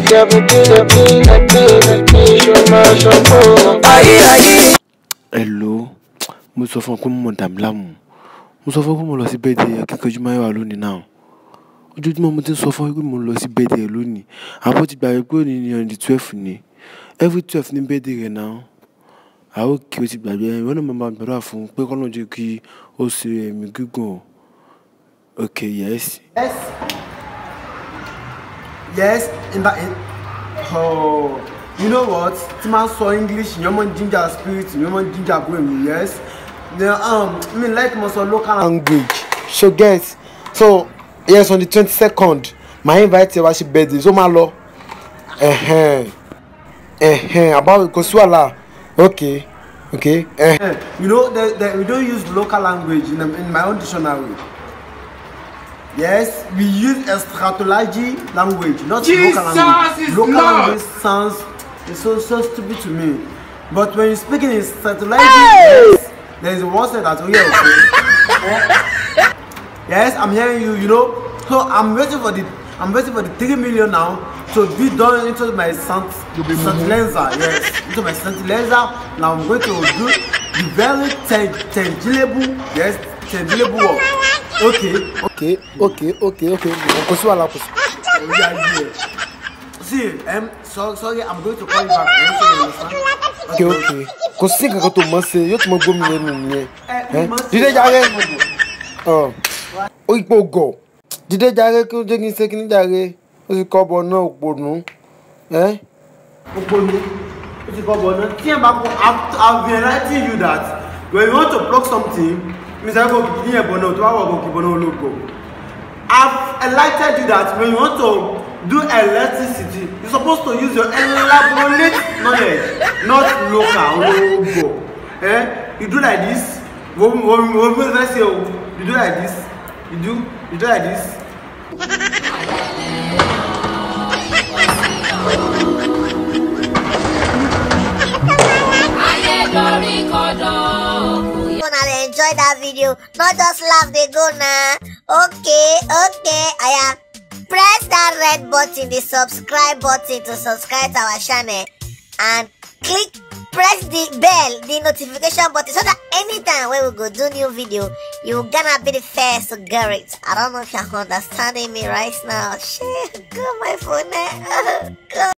Hello, mo sọ fún ọ pé mo dà mí láàmú. Mo sọ fún ọ pé mo lọ sí birthday Akíkanjú Máyọ̀wá lónìí náà. Ojoojúmọ́ mo ti ń sọ fún ọ pé mo lọ sí birthday lónìí. Àbọ̀ ti gbàgbé pé òní ni on the 12 ni. Every 12 ní birthday rẹ̀ náà. Àwọn òkè ó ti gbàgbé. Ìwọ náà máa gbàdúrà fún un pé k'Ọlọ́run jẹ́ kí ó ṣe ẹ̀mí gígùn. Okay, yes. Yes. Yes, in that. Oh, you know what? Tí máa ń sọ English, you know ginger spirit, you know ginger brain, yes. Now, I mean, like most local language. So guys, so yes, on the 22nd, my invite you was birthday. So my lọ. About kò sí wàhálà. Okay, okay. You know, we don't use local language in my own dictionary. Yes, we use eschatology language, not Jesus local language. Is Local Lord. Language sounds so stupid to me. But when you speak in eschatology, yes, there is a word said that, oh yeah, okay. Yes, I'm hearing you, you know. So I'm waiting for the 3 million now to be done into my santilenza. Yes, into my santilenza. Now I'm going to do the very tangible, yes, tangible work. Okay. Okay, okay, okay, okay. Kò sí wàhálà, kò sí. Yeah, yeah. See, sorry, I'm going to call you back. Okay, okay. Kò sí nǹkan kan tó mọ̀ ṣe, yóò tún mọ gbómi lẹ́nu nìyẹn. Dídé jàre. Ó ipò gọ̀. Dídé jàre kí ó jẹ́ kí n ṣe kí ní jàre. Ó ti kọ́ bọ̀ náà òpònú. Òpònú. Ó ti kọ́ bọ̀ náà. Tí ẹ bá kọ́, I've been writing you that when you want to block something, Mr. I've enlightened you that when you want to do electricity, you're supposed to use your elaborate knowledge, not local. Eh? You do like this. You do like this. You do like this. Enjoy that video, not just laugh they go now. Okay, okay, I press that red button, the subscribe button to subscribe to our channel, and press the bell, the notification button, so that anytime when we go do new video, you're gonna be the first to get it. I don't know if you're understanding me right now. Shit, go my phone. Go.